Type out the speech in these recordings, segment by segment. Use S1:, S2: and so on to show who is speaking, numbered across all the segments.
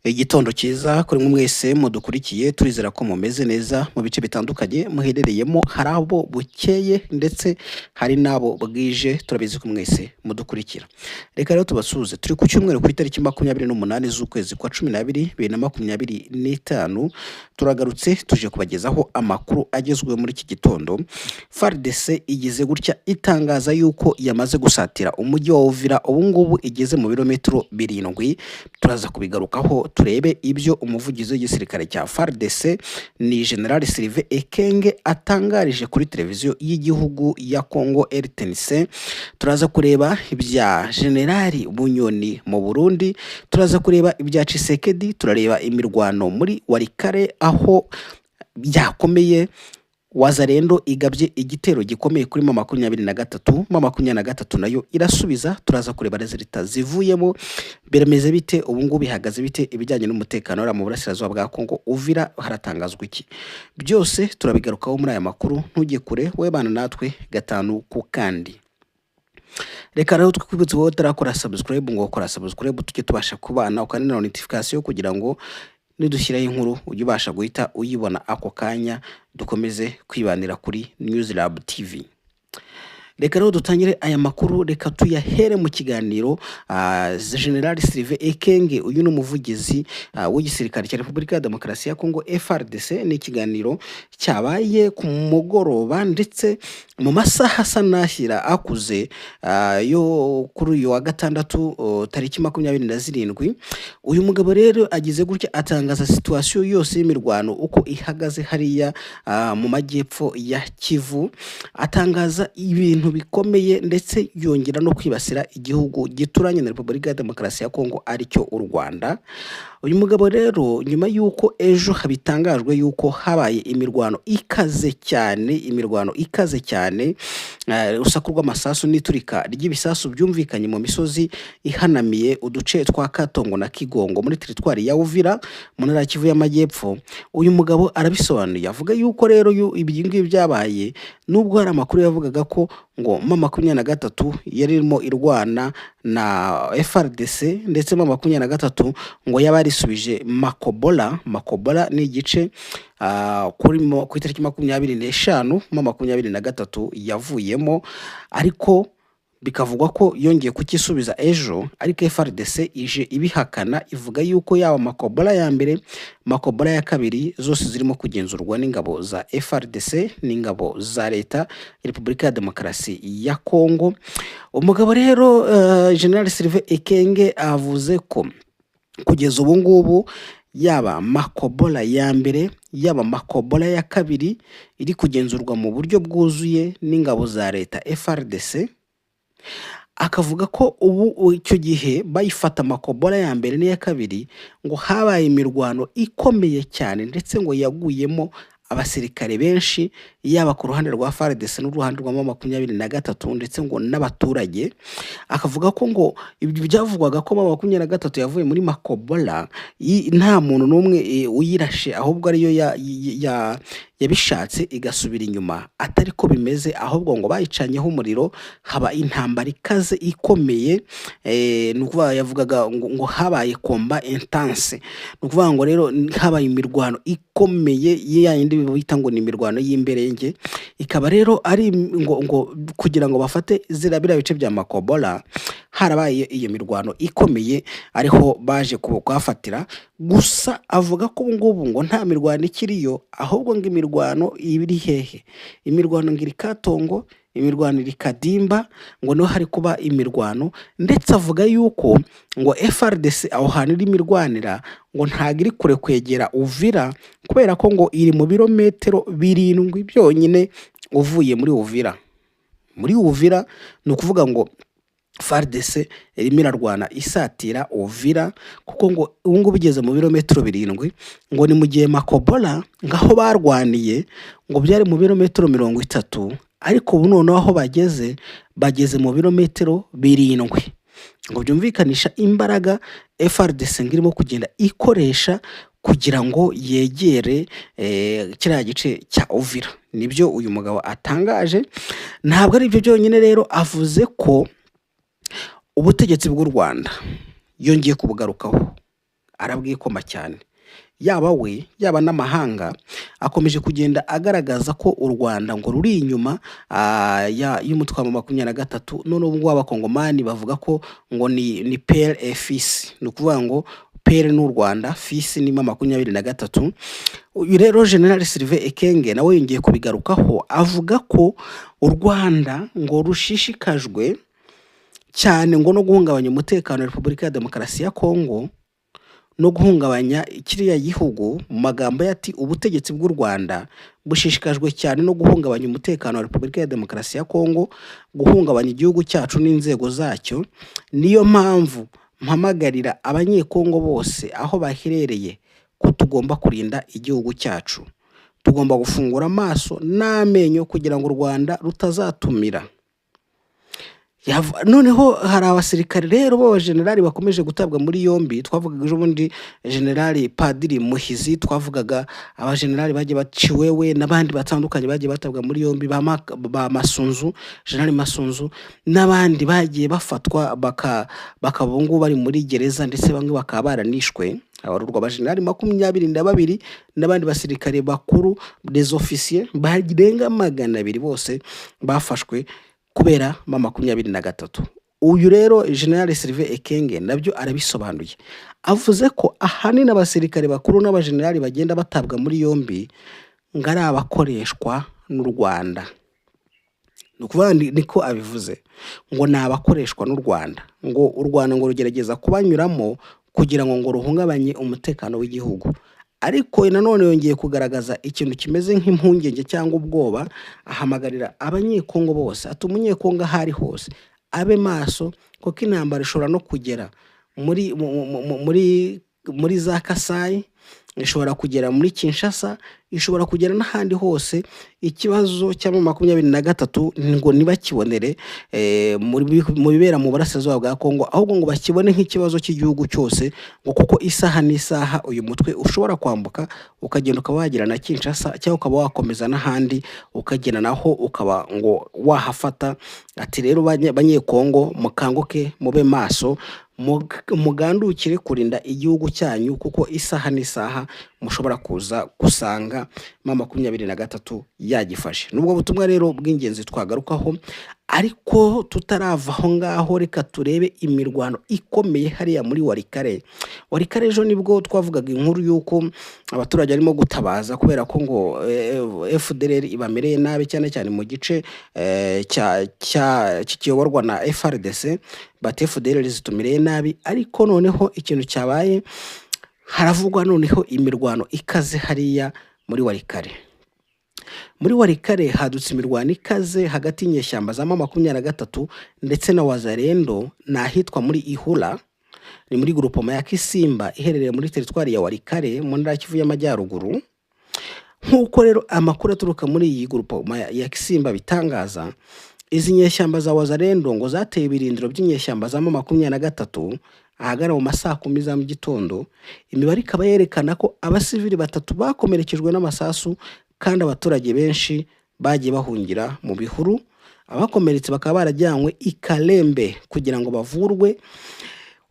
S1: Igitondo cyiza kuri mwe mwese mudukurikiye, turizera ko mumeze neza mu bice bitandukanye muherereyemo. Hari abo bukeye ndetse hari n'abo bwije, turabizi ko mwese mudukurikira. Reka rero tubasuhuze. Turi ku cyumweru ku itariki 28 z'ukwezi kwa 12 2025. Turagarutse tuje kubagezaho amakuru agezweho muri iki gitondo. FARDC igeze gutya itangaza yuko yamaze gusatira umujyi wa Uvira, ubu ngubu igeze mu birometero 7. Turaza kubigarukaho, turebe ibyo umuvugizi w'igisirikare cya FARDC, ni General Sylvain Ekenge, atangarije kuri televiziyo y'igihugu ya Congo RTNC. Turaza kureba ibya General Bunyoni mu Burundi, turaza kureba ibya Tshisekedi, turareba imirwano muri Walikale aho byakomeye. Wazalendo igabye igitero gikomeye kuri M23, M23 nayo irasubiza. Turaza kureba résultats zivuyemo, birameze bite ubu ngubu, bihagaze bite ibijyanye n'umutekano hariya mu burasirazuba bwa Congo, Uvira haratangazwa iki? Byose turabigarukaho muri aya makuru. Ntujye kure, we bana natwe gatanu ku kandi. Reka rero twibutse wowe utarakora subscribe ngo kora subscribe tujye tubasha kubana, ukanda na notification kugira ngo nidushyiraho inkuru ujye ubasha guhita uyibona ako kanya. Dukomeze kwibanira kuri News Lab TV. Reka rero dutangire aya makuru, reka tuyahere mu kiganiro General Sylvain Ekenge, uyu ni umuvugizi w'igisirikare cya Repubulika ya Demokarasi ya Congo FARDC. Ni ikiganiro cyabaye ku mugoroba ndetse mu masaha asa n'ashyira akuze yo kuri uyu wa gatandatu, tariki 27. Uyu mugabo rero agize gutya atangaza situation yose y'imirwano uko ihagaze hariya mu majyepfo ya Kivu, atangaza ibintu bikomeye ndetse yongera no kwibasira igihugu gituranye na Repubulika ya Demokarasi ya Kongo, aricyo u Rwanda. Uyu mugabo rero, nyuma y'uko ejo bitangajwe y'uko habaye imirwano ikaze cyane, imirwano ikaze cyane, urusaku rw'amasasu n'iturika ry'ibisasu byumvikanye mu misozi ihanamiye uduce twa Katongo na Kigongo muri teritwari ya Uvira mu ntara ya Kivu y'Amajyepfo, uyu mugabo arabisobanuye, avuga yuko rero ibi ngibi byabaye nubwo hari amakuru yavugaga ko ngo M23 yari irimo irwana na FARDC, ndetse M23 ngo yaba yarisubije Makobola. Makobola ni igice ku itariki 25 M23 yavuyemo, ariko bikavugwa ko yongeye kukisubiza ejo. Ariko FARDC ije ibihakana, ivuga yuko yaba Makobola ya mbere, Makobola ya kabiri, zose zirimo kugenzurwa n'ingabo za FARDC n'ingabo za leta ya Repubulika ya Demokarasi ya Kongo. Umugabo rero General Sylvain Ekenge avuze ko kugeza ubu ngubu yaba Makobola ya mbere, yaba Makobola ya kabiri iri kugenzurwa mu buryo bwuzuye n'ingabo za leta FARDC. Akavuga ko ubu icyo gihe bayifata Makobola ya mbere n'iya kabiri ngo habaye imirwano ikomeye cyane, ndetse ngo yaguyemo abasirikare benshi, yaba ku ruhande rwa FARDC n'uruhande rwa M23, ndetse ngo n'abaturage. Akavuga ko ngo ibyo byavugwaga ko M23 yavuye muri Makobola nta muntu n'umwe uyirashe, ahubwo ariyo yabishatse igasubira inyuma, atari ko bimeze, ahubwo ngo bayicanyeho umuriro, haba intambara ikaze ikomeye. Ni ukuvuga yavugaga ngo habaye combat intense, ni ukuvuga ngo rero habaye imirwano ikomeye ya yindi bita ngo ni imirwano y'imberenge. Ikaba rero ari ngo kugira ngo bafate ziriya biriya bice bya Makobola harabaye iyo mirwano ikomeye, ariho baje kuhafatira. Gusa avuga ko ubu ngubu ngo nta mirwano ikiriyo, ahubwo ngo imirwano iri hehe? Imirwano ngo iri Katongo, imirwano iri Kadimba, ngo niho hari kuba imirwano. Ndetse avuga yuko ngo FARDC aho hantu irimo irwanira ngo ntabwo iri kure kwegera Uvira, kubera ko ngo iri mu birometero 7 byonyine uvuye muri Uvira. Muri Uvira, ni ukuvuga ngo FARDC irimo irarwana isatira Uvira, kuko ngo ubu ngubu igeze mu birometero 7. Ngo ni mu gihe Makobola ngaho barwaniye ngo byari mu birometero 30, ariko ubu noneho aho bageze, bageze mu birometero 7. Ngo byumvikanisha imbaraga FARDC ngo irimo kugenda ikoresha kugira ngo yegere kiriya gice cya Uvira. Nibyo uyu mugabo atangaje. Ntabwo ari ibyo byonyine rero, avuze ko ubutegetsi bw'u Rwanda yongeye kubugarukaho. Arabwikoma cyane, yaba we yaba n'amahanga. Akomeje kugenda agaragaza ko u Rwanda ngo ruri inyuma y'umutwe wa 23. None ubu ngubu Abakongomani bavuga ko ngo ni père et fils, ni ukuvuga ngo père ni u Rwanda, fils ni M23. Uyu rero General Sylvain Ekenge nawe yongeye kubigarukaho, avuga ko u Rwanda ngo rushishikajwe cyane ngo no guhungabanya umutekano wa Repubulika ya Demokarasi ya Kongo no guhungabanya kiriya gihugu. Mu magambo ye ati: "Ubutegetsi bw'u Rwanda bushishikajwe cyane no guhungabanya umutekano wa Repubulika ya Demokarasi ya Kongo, guhungabanya igihugu cyacu n'inzego zacyo. Niyo mpamvu mpamagarira Abanyekongo bose aho baherereye ko tugomba kurinda igihugu cyacu, tugomba gufungura amaso n'amenyo kugira ngo u Rwanda rutazatumira." Noneho hari abasirikare rero b'abajenerali bakomeje gutabwa muri yombi. Twavugaga ejo bundi Generali Padiri Muhizi, twavugaga abajenerali bagiye baciwewe n'abandi batandukanye bagiye batabwa muri yombi, ba Masunzu, Generali Masunzu n'abandi bagiye bafatwa bakaba ubu ngubu bari muri gereza, ndetse bamwe bakaba baranishwe. Habarurwa abajenerali 22 n'abandi basirikare bakuru, des officiers, barenga 200, bose bafashwe kubera M23. Uyu rero General Sylvain Ekenge nabyo arabisobanuye, avuze ko ahanini abasirikare bakuru n'abajenerali bagenda batabwa muri yombi ngo ari abakoreshwa n'u Rwanda. Ni ukuvuga niko abivuze, ngo ni abakoreshwa n'u Rwanda, ngo u Rwanda ngo rugerageza kubanyuramo kugira ngo ruhungabanye umutekano w'igihugu. Ariko nanone yongeye kugaragaza ikintu kimeze nk'impungenge cyangwa ubwoba, ahamagarira Abanyekongo bose, ati: "Umunyekongo aho ari hose abe maso, kuko intambara ishobora no kugera muri za Kasayi, ishobora kugera muri Kinshasa, ishobora kugera n'ahandi hose." Ikibazo cya 23 ngo ntibakibonere mu bibera mu burasirazuba bwa Kongo, ahubwo ngo bakibone nk'ikibazo cy'igihugu cyose, ngo kuko isaha n'isaha uyu mutwe ushobora kwambuka ukagenda ukaba wagera na Kinshasa, cyangwa ukaba wakomeza n'ahandi ukagera naho ukaba ngo wahafata. Ati: "Rero Banyekongo, mukanguke, mube maso, mugandukire kurinda igihugu cyanyu, kuko isaha n'isaha mushobora kuza gusanga M23 yagifashe." Nubwo butumwa rero bw'ingenzi twagarukaho, ariko tutarava aho ngaho, reka turebe imirwano ikomeye hariya muri Walikale. Walikale ejo nibwo twavugaga inkuru y'uko abaturage barimo gutabaza kubera ko ngo FDLR ibamereye nabi, cyane cyane mu gice kiyoborwa na FARDC, bati FDLR zitumereye nabi. Ariko noneho ikintu cyabaye, haravugwa noneho imirwano ikaze hariya muri Walikale. Muri Walikale hadutse imirwano ikaze hagati y'inyeshyamba za M23 ndetse na Wazalendo, ni ahitwa muri Ihura, ni muri grupoma ya Kisimba iherereye muri teritwari ya Walikale mu ntara ya Kivu y'Amajyaruguru. Nk'uko rero amakuru aturuka muri iyi grupoma ya Kisimba bitangaza, izi nyeshyamba za Wazalendo ngo zateye ibirindiro by'inyeshyamba za M23 ahagana mu ma saa 10 za mu gitondo. Imibare ikaba yerekana ko abasivili batatu bakomerekejwe n'amasasu, kandi abaturage benshi bagiye bahungira mu bihuru, abakomeretse bakaba barajyanywe i Kalembe kugira ngo bavurwe.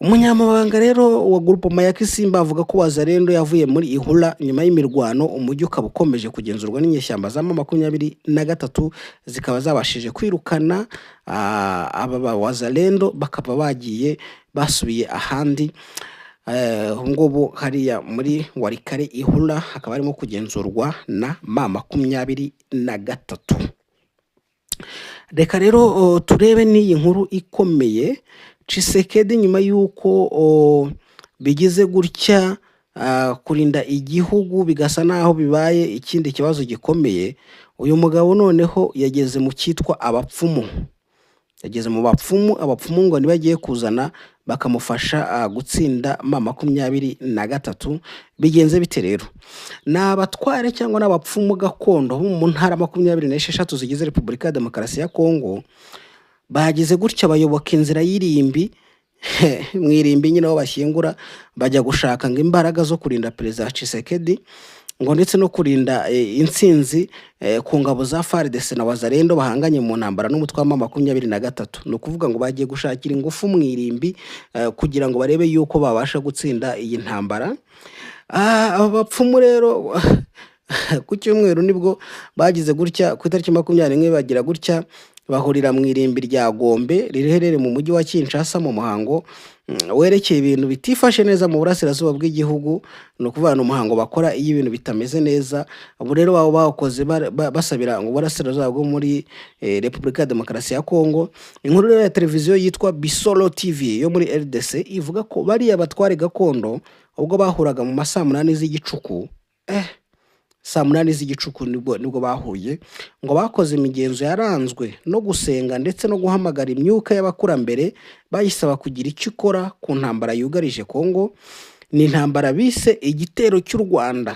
S1: Umunyamabanga rero wa grupoma ya Kisimba avuga ko Wazalendo yavuye muri Ihura nyuma y'imirwano, umujyi ukaba ukomeje kugenzurwa n'inyeshyamba za M23, zikaba zabashije kwirukana aba ba Wazalendo, bakaba bagiye basubiye ahandi. Ubu ngubu hariya muri Walikale Ihura hakaba harimo kugenzurwa na M23. Reka rero turebe n'iyi nkuru ikomeye. Tshisekedi, nyuma y'uko bigize gutya, kurinda igihugu bigasa naho bibaye ikindi kibazo gikomeye, uyu mugabo noneho yageze mu cyitwa abapfumu, yageze mu bapfumu. Abapfumu ngo nibagiye kuzana bakamufasha gutsinda M23. Bigenze bite rero? Ni abatware cyangwa n'abapfumu gakondo bo mu ntara 26 zigize Repubulika ya Demokarasi ya Kongo bagize gutya bayoboka inzira y'irimbi, mu irimbi nyine aho bashyingura, bajya gushaka ngo imbaraga zo kurinda Perezida Tshisekedi. ngo ndetse no kurinda intsinzi ku ngabo za FARDC na Wazalendo bahanganye mu ntambara n'umutwe wa M23. Ni ukuvuga ngo bagiye gushakira ingufu mu irimbi kugira ngo barebe yuko babasha gutsinda iyi ntambara. Aba bapfumu rero ku cyumweru nibwo bagize gutya, ku itariki 21 bagira gutya bahurira mu irimbi rya Gombe riherereye mu mujyi wa Kinshasa mu muhango werekeye ibintu bitifashe neza mu burasirazuba bw'igihugu. Ni ukuvuga ni umuhango bakora iyo ibintu bitameze neza. Ubu rero baba bawukoze basabira ngo uburasirazuba bwo muri Repubulika ya Demokarasi ya Kongo. Inkuru rero ya televiziyo yitwa Bisolo TV yo muri RDC ivuga ko bariya batware gakondo ubwo bahuraga mu ma saa 8 z'igicuku, saa 8 z'igicuku nibwo bahuye, ngo bakoze imigenzo yaranzwe no gusenga ndetse no guhamagara imyuka y'abakurambere bayisaba kugira icyo ikora ku ntambara yugarije Kongo. Ni intambara bise igitero cy'u Rwanda,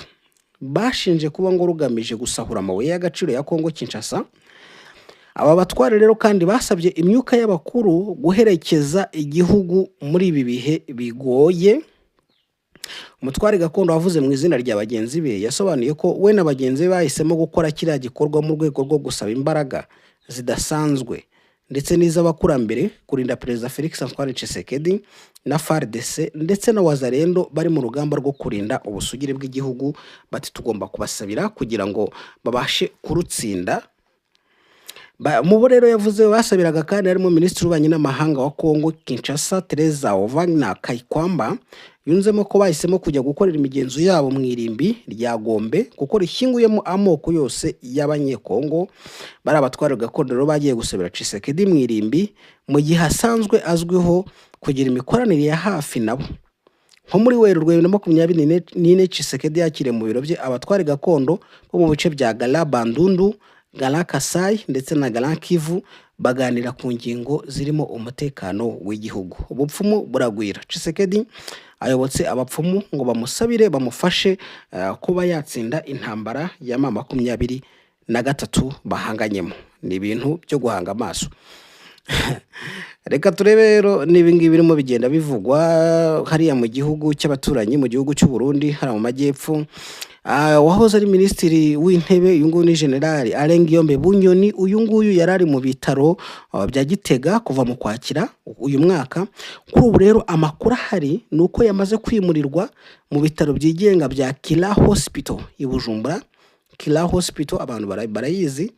S1: bashinje kuba ngo rugamije gusahura amabuye y'agaciro ya Kongo Kinshasa. Aba batware rero kandi basabye imyuka y'abakuru guherekeza igihugu muri ibi bihe bigoye. Umutware gakondo wavuze mu izina rya bagenzi be yasobanuye ko we na bagenzi be bahisemo gukora kiriya gikorwa mu rwego rwo gusaba imbaraga zidasanzwe ndetse n'iz'abakurambere kurinda Perezida Felix Antoine Tshisekedi na FARDC ndetse na Wazalendo bari mu rugamba rwo kurinda ubusugire bw'igihugu. Bati tugomba kubasabira kugira ngo babashe kurutsinda. Mu bo rero yavuze basabiraga kandi harimo Minisitiri w'Ububanyi n'Amahanga wa Kongo Kinshasa, Teresa Wagner Kayikwamba. Yunzemo ko bahisemo kujya gukorera imigenzo yabo mu irimbi rya Gombe kuko rishyinguyemo amoko yose y'Abanyekongo. Bari abatwara gakondo rero bagiye gusabira Tshisekedi mu irimbi mu gihe asanzwe azwiho kugira imikoranire ya hafi nabo. Nko muri Werurwe 2024, Tshisekedi yakiriye mu biro bye abatware gakondo bo mu bice bya Grand Bandundu, Grand Kasai ndetse na Grand Kivu, baganira ku ngingo zirimo umutekano w'igihugu. Ubupfumu buragwira. Tshisekedi ayobotse abapfumu ngo bamusabire bamufashe kuba yatsinda intambara ya M23 bahanganyemo. Ni ibintu byo guhanga amaso. Reka turebe rero n'ibi ngibi birimo bigenda bivugwa hariya mu gihugu cy'abaturanyi, mu gihugu cy'u Burundi, hariya mu majyepfo. Wahoze ari Minisitiri w'Intebe, uyu nguyu ni Generali Alain Guillaume Bunyoni. Uyu nguyu yari ari mu bitaro bya Gitega kuva mu Kwakira uyu mwaka. Kuri ubu rero amakuru ahari ni uko yamaze kwimurirwa mu bitaro byigenga bya Kira Hospital i Bujumbura. Kira Hospital abantu barayizi.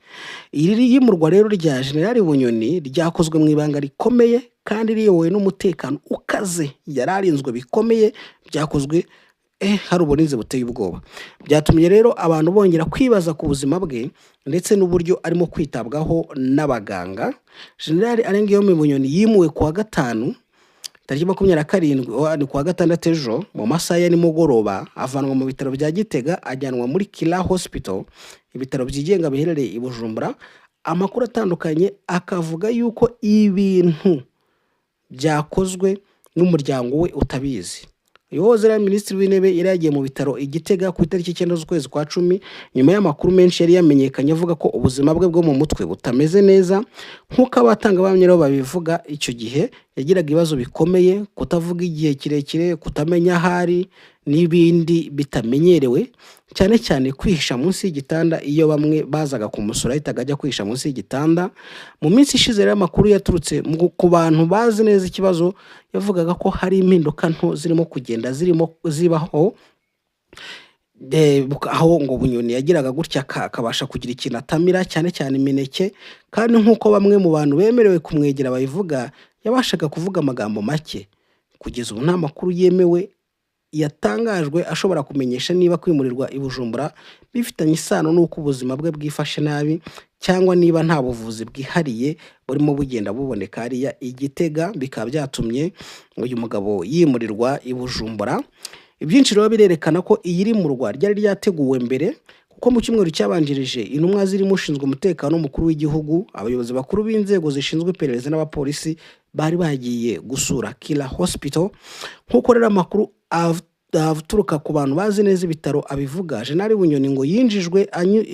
S1: Iri yimurwa rero rya Generali Bunyoni ryakozwe mu ibanga rikomeye kandi riyobowe n'umutekano ukaze. Yari arinzwe bikomeye, byakozwe hari uburinzi buteye ubwoba. Byatumye rero abantu bongera kwibaza ku buzima bwe ndetse n'uburyo arimo kwitabwaho n'abaganga. Generali Alain Guillaume Bunyoni yimuwe kuwa gatanu tariki 27, ni kuwa gatandatu ejo mu masaha ya nimugoroba, avanwa mu bitaro bya Gitega ajyanwa muri Kira Hospital, ibitaro byigenga biherereye i Bujumbura. Amakuru atandukanye akavuga yuko ibintu byakozwe n'umuryango we utabizi. Uyu wahoze ari Minisitiri w'Intebe yari yagiye mu bitaro i Gitega ku itariki 9 z'ukwezi kwa 10, nyuma y'amakuru menshi yari yamenyekanye avuga ko ubuzima bwe bwo mu mutwe butameze neza. Nk'uko abatangabuhamya rero babivuga, icyo gihe yagiraga ibibazo bikomeye, kutavuga igihe kirekire, kutamenya aho ari n'ibindi bitamenyerewe, cyane cyane kwihisha munsi y'igitanda. Iyo bamwe bazaga kumusura yahitaga ajya kwihisha munsi y'igitanda. Mu minsi ishize rero amakuru yaturutse ku bantu bazi neza ikibazo yavugaga ko hari impinduka nto zirimo kugenda zirimo zibaho, aho ngo Bunyoni yagiraga gutya akabasha kugira ikintu atamira, cyane cyane imineke. Kandi nk'uko bamwe mu bantu bemerewe kumwegera babivuga, yabashaga kuvuga amagambo make. Kugeza ubu nta makuru yemewe yatangajwe ashobora kumenyesha niba kwimurirwa i Bujumbura bifitanye isano n'uko ubuzima bwe bwifashe nabi, cyangwa niba nta buvuzi bwihariye burimo bugenda buboneka hariya i Gitega, bikaba byatumye uyu mugabo yimurirwa i Bujumbura. Ibyinshi rero birerekana ko iyi rimurwa ryari ryateguwe mbere, kuko mu cyumweru cyabanjirije intumwa zirimo ushinzwe umutekano w'umukuru w'igihugu, abayobozi bakuru b'inzego zishinzwe iperereza n'abapolisi bari bagiye gusura Kira Hospital. Nk'uko rero amakuru aturuka ku bantu bazi neza ibitaro abivuga, General Bunyoni ngo yinjijwe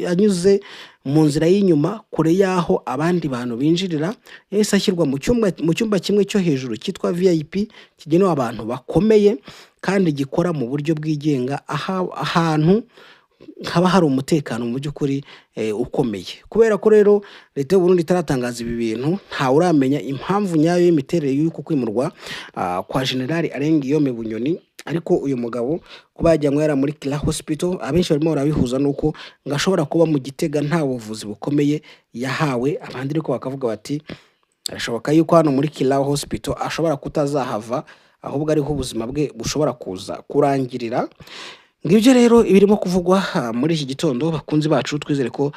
S1: anyuze mu nzira y'inyuma kure y'aho abandi bantu binjirira. Yahise ashyirwa mu cyumba kimwe cyo hejuru cyitwa VIP, kigenewe abantu bakomeye kandi gikora mu buryo bwigenga, ahantu Haba hari umutekano mu by'ukuri ukomeye. Kubera ko rero leta y'u Burundi itaratangaza ibi bintu, ntawe uramenya impamvu nyayo y'imiterere y'uku kwimurwa kwa General Alain Guillaume Bunyoni. Ariko uyu mugabo kuba yajyanywe yari muri Kira Hospital, abenshi barimo barabihuza n'uko ngo ashobora kuba mu Gitega nta buvuzi bukomeye yahawe. Abandi ariko bakavuga bati birashoboka yuko hano muri Kira Hospital ashobora kutazahava, ahubwo ariho ubuzima bwe bushobora kuza kurangirira. Ngibyo rero ibirimo kuvugwa muri iki gitondo. Bakunzi bacu, twizere ko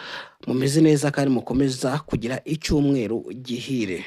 S1: mumeze neza kandi mukomeza kugira icyumweru gihire.